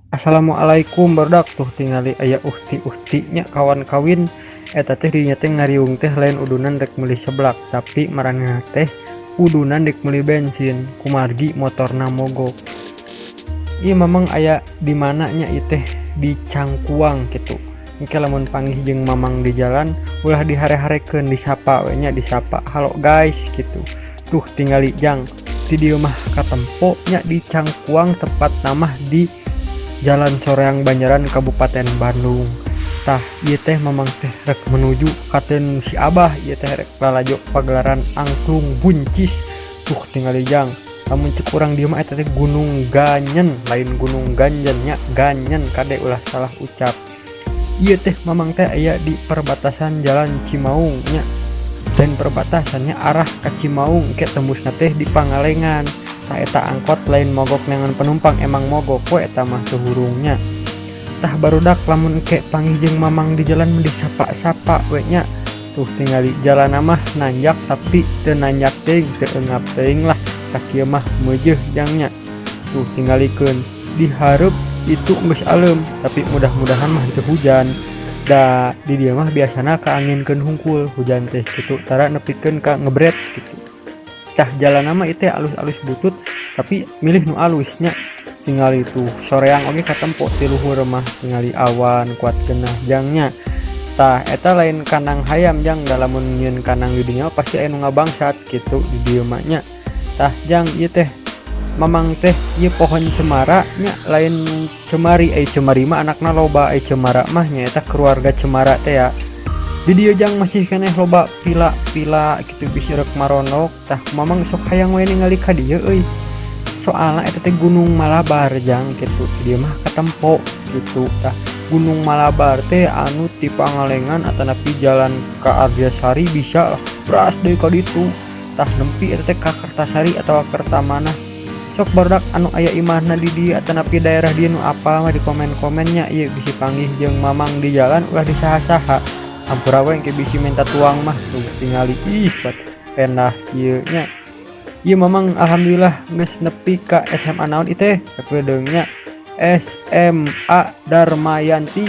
Assalamualaikum barudak. Tuh tingali aya uhti-uhti nya kawan kawin eta teh dinya teh ngariung teh lain udunan rek meuli seblak, tapi maranehna teh udunan rek meuli bensin kumargi motorna mogok. Ieu Mamang aya di mana nya? Ieu teh di Cangkuang kitu. Engke lamun panggih jeung Mamang di jalan, ulah dihare-harekeun, disapa we nya, disapa, "Halo guys," gitu. Tuh tingali, jang, di dieu mah katempo nya di Cangkuang, tepatna mah di Jalan Soreang, Banjaran, Kabupaten Bandung. Tah, ieu teh Mamang teh rek menuju katen si Abah, ieu teh rek lalajo pagelaran angklung buncis. Tuh tingali, jang, lamun cek urang dieu mah eta teh Gunung Ganyen, lain Gunung Ganjen nya, Ganyen, kade ulah salah ucap. Ieu teh Mamang teh aya di perbatasan Jalan Cimaung nya, dan perbatasannya arah ke Cimaung ke tembusna teh di Pangalengan. Tah, eta angkot lain mogok neangan penumpang, emang mogok we eta mah teu hurungnya. Tah barudak, lamun ke panggih jeung Mamang di jalan mah disapa-sapa we nya. Tuh tingali, jalan mah nanjak tapi teu nanjak teuing, teu eungap teuing lah, sakieu mah meujeuh, jang, nya. Tuh tingalikeun di hareup itu geus alem, tapi mudah-mudahan mah teu hujan da di dieu mah biasana kaanginkeun hungkul hujan teh kitu, tara nepikeun ka ngebret gitu. Tah, jalan mah ieu teh alus-alus butut, tapi milih nu alus nya. Tingali tuh, Soreang oge katempo ti luhur mah. Tingali awan kuat geunah, jang, nya. Tah, eta lain kandang hayam, jang, da lamun nyieun kandang di dinya pasti aya nu ngabangsat kitu di dieu mah nya. Tah jang, ieu teh Mamang teh ieu pohon cemara nya, lain cemari, ai cemari mah anakna loba, ai cemara mah nyaeta keluarga cemara teh ya. Di dieu, jang, masih keneh loba vila-vila kitu, bisi rek marondok. Tah, Mamang sok hayang we ningali ka dieu euy, soalna eta teh Gunung Malabar, jang, kitu. Di dieu mah katempo kitu. Tah, Gunung Malabar teh anu ti Pangalengan atanapi jalan ka Arjasari bisa lah bras deui ka ditu. Tah, nempi eta teh ka Kertasari atawa Kertamanah. Sok barudak anu aya imahna di dieu atanapi daerah dieu nu apal mah di komen-komen nya. Ieu bisi panggih jeung Mamang di jalan, ulah disaha-saha, hampura we engke bisi minta tuang mah. Tuh tingali, ih, endah kieu nya. Ieu Mamang alhamdulillah geus nepi ka SMA naon ieu teh, sakedeung nya, SMA Darmayanti.